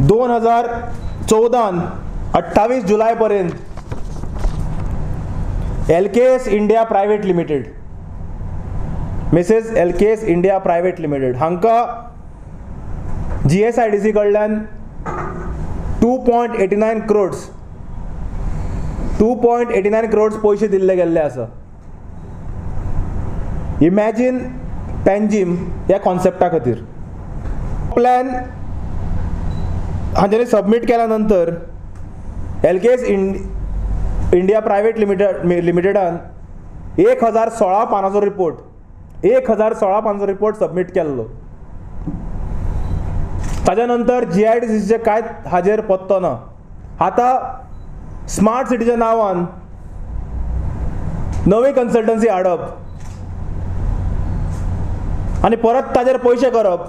2014 28 जुलय पर्यंत LKS India private limited, Mrs LKS India private limited हांकां GSIDC कडल्यान 2.89 crores 2.89 crores पयशे दिल्ले गेल्ले आसा. इमॅजीन पॅन्जीम ह्या कॉन्सेप्टा खातीर प्लॅन हांच्यांनी सबमीट केल्या नंतर LKS India private लिमिटेडान 1016 पानाचो रिपोर्ट, 1016 पानाचो रिपोर्ट सबमीट केल्लो. ताच्या नंतर GIDCचे कांयच हाजेर पत्तो ना. आतां स्मार्ट सिटीच्या नांवान नवी कन्सल्टन्सी हाडप आनी परत ताजेर पयशे करप,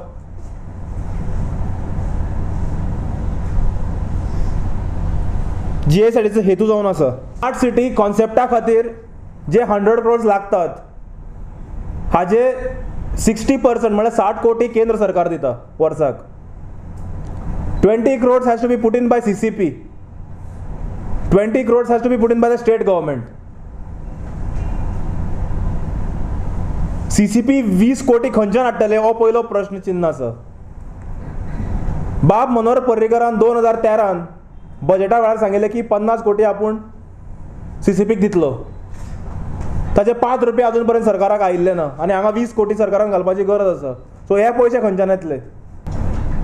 GSIDCचो हेतू जावन आसा. स्मार्ट सिटी कॉन्सेप्टा खातीर जे 100 क्रोड्स लागतात हाजे 60% म्हळ्यार 60 कोटी केंद्र सरकार दिता वर्साक. 20 crores has to be put in by CCP, 20 crores has to be put in by the state government. CCP 20 कोटी खंयच्यान हाडटले हो पयलो प्रश्न चिन्ह आसा. बाब मनोहर पर्रीकरान 2013 बजेटा वेळार सांगिल्लें की 50 कोटी आपूण CCPक दितलो. ताचे 5 रुपया अजून पर्यंत सरकाराक आयिल्ले ना आनी हांगा 20 कोटी सरकारान घालपाची गरज आसा. सो हे पयशे खंयच्यान येतले?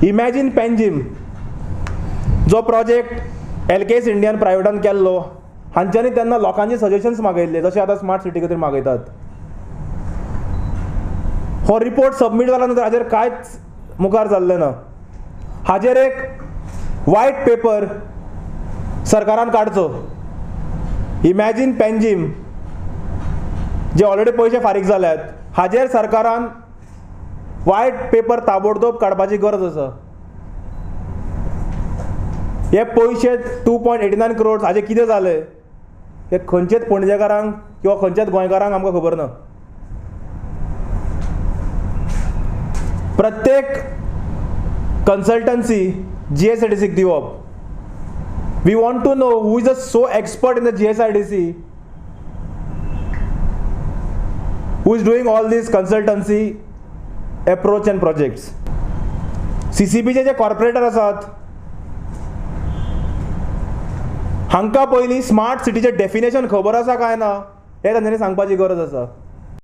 इमॅजीन पॅन्जीम जो प्रोजेक्ट LKS Indian प्रायवेटान केल्लो, हांच्यांनी तेन्ना लोकांचे सजेशन्स मागयल्ले जशे आतां स्मार्ट सिटी खातीर मागयतात. हो रिपोर्ट सबमीट जाल्या नंतर हाजेर कांयच मुखार जाल्लें ना. हाजेर एक वायट पेपर सरकारान काडचो. इमॅजीन पॅन्जीम जे ऑलरेडी पयशे फारीक जाल्यात हाजेर सरकारान वायट पेपर ताबडतोब काडपाची गरज आसा. हे पयशे 2.89 क्रोड्स हाजे कितें जालें हे खंयचेच पणजेकारांक किंवा खंयच्याच गोंयकारांक आमकां खबर ना. प्रत्येक कन्सल्टन्सी GSIDCक दिवप. We want to know who is a so expert in the GSIDC who is doing all this consultancy approach and projects. CCPचे J corporator आसात हांकां पयलीं स्मार्ट सिटीचें डेफिनेशन खबर आसा काय ना हें तांच्यांनी सांगपाची गरज आसा.